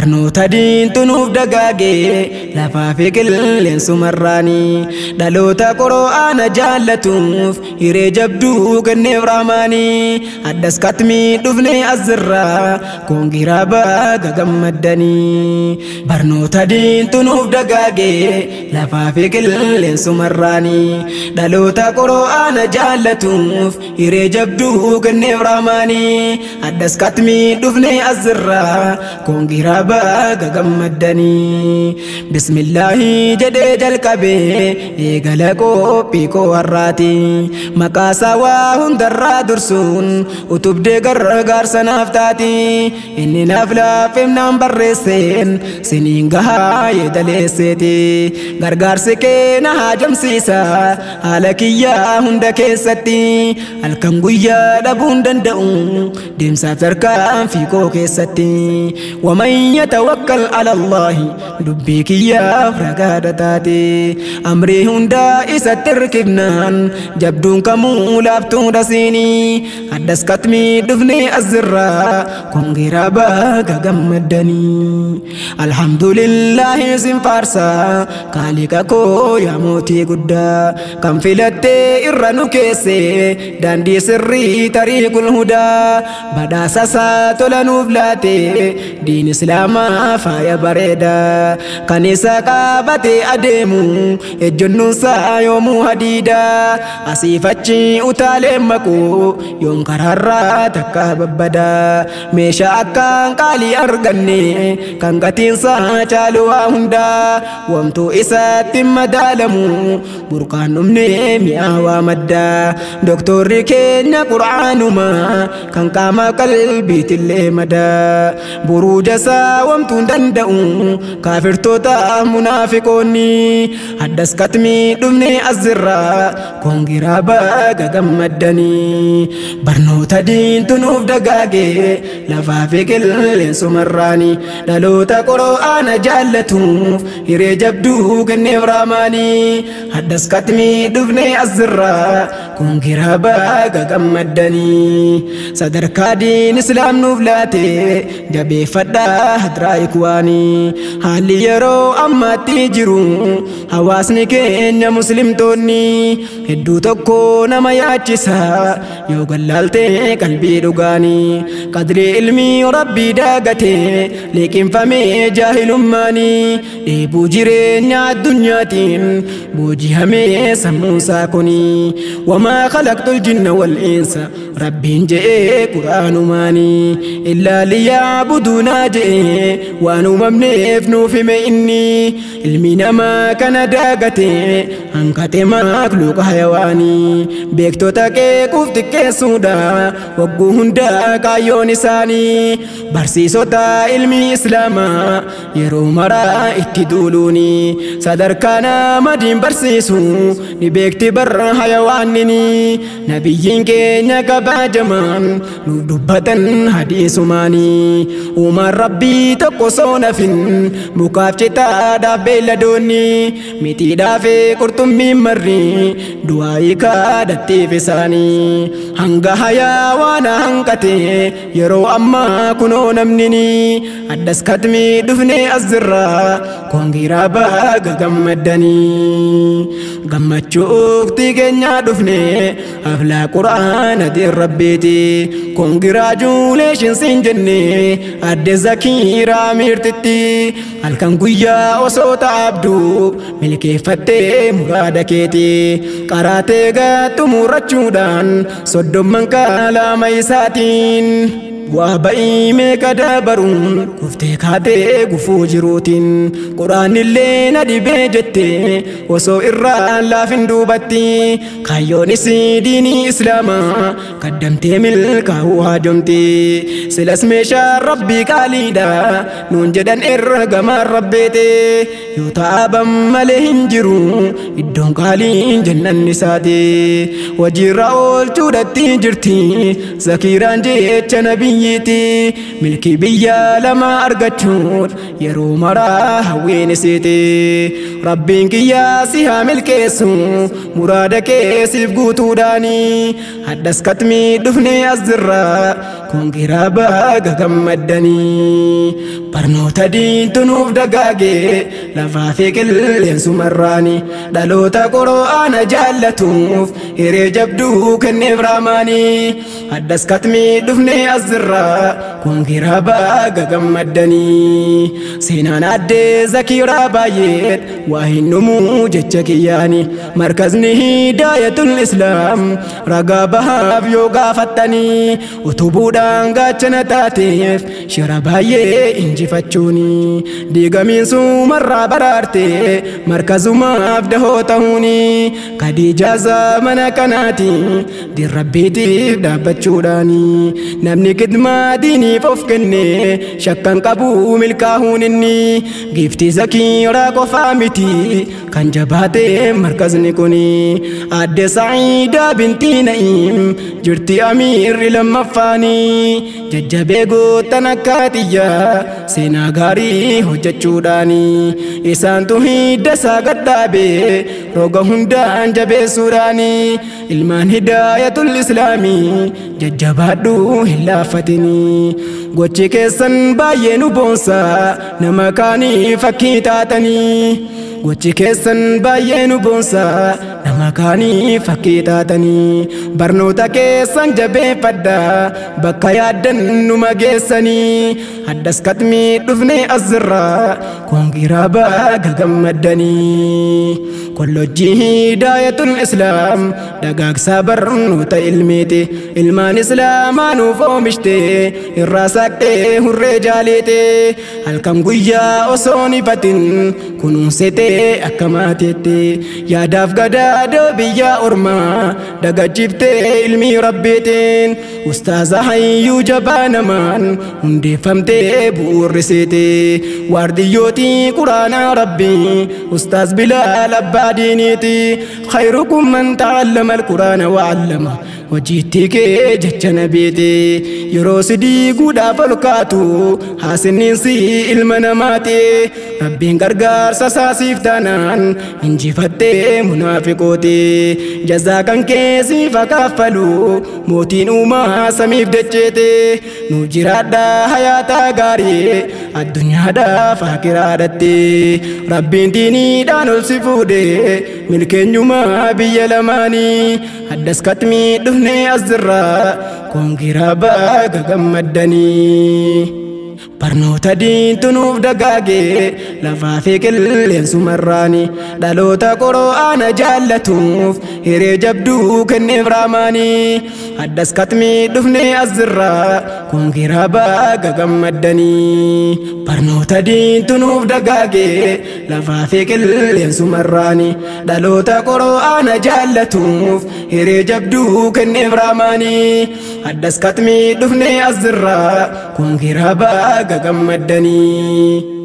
Barnoota diintu nuuf dagaagee lafaa fi qilleensumarraanii dhaloota qur'aana jaallatuuf hiree jabduu kenneef rahmaanii addas katmii dhufnee asirraa koongiraa baga gammaddanii. Barnoota diintu nuuf dagaagee lafaa fi qilleensumarraanii dhaloota qur'aana jaallatuuf hiree jabduu kenneef rahmaanii addas katmii dhufnee asirraa koongiraa baga gammaddanii. Bismillaahi jedhee jalqabee eegala qophii koo har'aati maqaasaa waa hundarraa dursuun utubdee gargaarsa naaf taati inni naaf laaffeef naan barreesseen siniin gahaa yeedaleesseeti gargaarsi kee na haajamsiisa haala kiyyaa hunda keessatti halkan guyyaa dhabuun danda'u deemsaaf tarkaanfii koo keessatti waman yatawakkal ala Allaahi dubbii kiyyaaf ragaadha taate amrii hundaa isatti hirkifnaan jabduun kamuu laaftuudha siinii addas katmii dhufnee asirraa kongiraa baga gammaddanii. Alhamdulillaahi sin faarsaa kaaliqa koo yaa mootii guddaa kan filattee irra nu keesse daandii sirrii tariiqul hudaa badhaasa isaa tola nuuf laate diin islaamaa faaya bareedaa kan isa qabatee adeemu ejjennoonsaa yoomuu hadiidaa asiif achi utaalee maquu yoom karaarraa takka babbadaa meeshaa akkaan qaalii arganne kan gatiinsaa caalu waa hundaa wamtuu isatti madaalamu burqaan dhumne mi'aawaa maddaa doktorri keenya qur'aanuma kan qaama qalbiitillee madaa buruuja isaa wamtuu hin danda'u kaafirtoota munaafiqoonni addas katmii dhufne asirraa koongiraa baga gammaddanii. Barnoota diintu nuuf dagaagee lafaa fi qilleensumarraanii dhaloota qur'aana jaallatuuf hiree jabduu kenneef rahmaanii addas katmii dhufne asirraa koongiraa baga gammaddanii. Sadarkaa diin islaam nuuf laate jabeeffadhaa hadraa ikwaanii haalli yeroo ammaatti jiru hawaasni keenya muslimtoonni hedduu tokko nama yaachisa yoo gallaaltee qalbii dhugaanii qadrii ilmii rabbii daagatee liqinfamee jaahilummaanii dheebuu jireenya addunyaatiin booji'amee sammuusaa kunii wamaa khalaqtul jinna wal insa rabbiin je'ee qur'aanumaanii illaa liya'buduunaa je'ee waan uumamneef nuuf hime inni ilmi namaa kana daagatee hanqate makluuqa hayawaanii beektota qeequuf xiqqeessuudha wagguu hundaa kaayyoon isaanii barsiisota ilmi islaamaa yeroo maraa itti duuluuni sadarkaa nama diin barsiisu ni beekti barra hayawaannini nabiyyiin keenya kabajamaan nuuf dubbatan hadiisumaanii uumaan rabbii tokko soonafin mukaaf citaadhaaf beeyladoonni mitiidhaaf qurxummiin marri du'aayii kadhattiif isaanii hanga hayawaana hanqate yeroo ammaa kunoo namnini addas katmii dhufnee asirraa koongiraa baga gammaddanii. Gammachuu uqtii keenyaa dhufnee aflaa qur'aana diin rabbiiti koongiraajuleeshin siin jenne adde Zakiiraa miirtitti halkan guyyaa osoo taabdu milkeeffattee muraada keeti qaraatee gattu murrachuudhaan soddomman kalaama isaatiin bu'aa ba'ii meeqa dabaruun kuftee kaatee gufuu jiruutiin quraanillee na dhibee jettee osoo irraa laafin duubatti kaayyoon isii diinii islaamaa kaddamtee milkaa'uu haajomti silas meeshaa rabbii qaaliidha nuun jedhan ergamaan rabbeete yoo taaban malee hin jiru iddoon qaaliin jannanni isaati hojiirra oolchuudhatti jirti Zakiiraan jecha nabiyyi milkii biyya lama argachuun yeroo maraa hawwiin isiiti. Rabbiin kiyyaa si haa milkeessu muraada kee siif guutuudhaani. Haddas katmii dhufnee as jirra kongiraa baga gammaddanii. Barnoota diintu nuuf dagaage lafaa fi qilleensumarraani. Dhaloota qura'aana jaallatuuf hiree jabduu kenneef raamaani. Haddas katmii dhufnee as jirra kongiraa baga gammaddanii. Seenaan addee Zakiiraa baay'ee waa hin dhumuu jecha kiyyaani. Markazni Hidaayatul Islaam ragaa bahaaf yoo gaafattanii. Utubuudhaan gaachana taateef shira baay'ee injifachuuni. Diigamiin sumarraa baraarte markazumaaf dahoo ta'uuni. Khadiijaa zamana kanaati dirrabbiitiif dhaabbachuudhaani. Namni khidmaa diiniif of kenne shakkan qabu milkaahuun inni. Giiftii Zakiiraa qofaa miti kan jabaate markazni kuni. Aadde Sa'iidaa bintii Na'iim jirti amiirri lammaffaani. Jajjabee gootan akka xiyyaa seenaa gaarii hojjechuudhaani. Isaantu hidda isaa gadhaabe roga hundaan jabeessuudhaani. Ilmaan Hidaayatul Islaamii jajjabaadhu hin laaffatini. Gochi keessan baay'ee nu boonsa nama kaanii fakkii taatanii. Gochi keessan baay'ee nu boonsa nama kaanii fakkii taatanii. Barnoota keessan jabeeffadha bakka yaaddan numa geessanii. Haddas katmii dhufnee as jirra kongiraa baga gammaddanii. Kollojjii Hidaayatul Islaam dagaagsaa barnoota ilmiiti. Ilmaan Islaamaa nuuf oomishte irraa saaqxee hurree jaaleete. Halkan guyyaa osoo hin ifatin kunuunsitee akka maatiitti. Yaadaaf gadaadoo biyya ormaa dagachiiftee ilmii rabbiitiin. Ustaaza hayyuu jabaa namaan hundeeffamtee bu'uurrisiiti. Waardiyyootii quraanaa rabbii Ustaaz Bilaal abbaa diiniiti. Khayrukum man ta'allama al-quraana wa 'allama. Hojiitti kee jecha nabiiti. Yeroo si diiguudhaaf ol kaatu haasinniinsi ilma namaati. Rabbiin gargaarsa saasiif taanaan injifattee munaafiqooti. Jazaa kan kee siif haa kaffalu mootiin uumaa samiif dacheeti. Nuuf jiraadhaa hayaataa gaarii addunyaadhaaf akiraadhatti. Rabbiin diiniidhaan ol si fuudhe milkeenyumaa biyya lamaanii. Haddas katmii dhufnee as jirra kongiraa baga gammaddanii. Barnoota diintu nuuf dagaage lafaa fi qilleensumarraani. Dhaloota qura'aana jaallatuuf hiree jabduu kenneef raamaani. Haddas katmii dhufnee as jirra kongiraa baga gammaddanii. Barnoota diintu nuuf dagaage lafaa fi qilleensumarraani. Dhaloota qura'aana jaallatuuf hiree jabduu kenneef raamaani. Haddas katmii dhufnee as jirra kongiraa baga gammaddanii.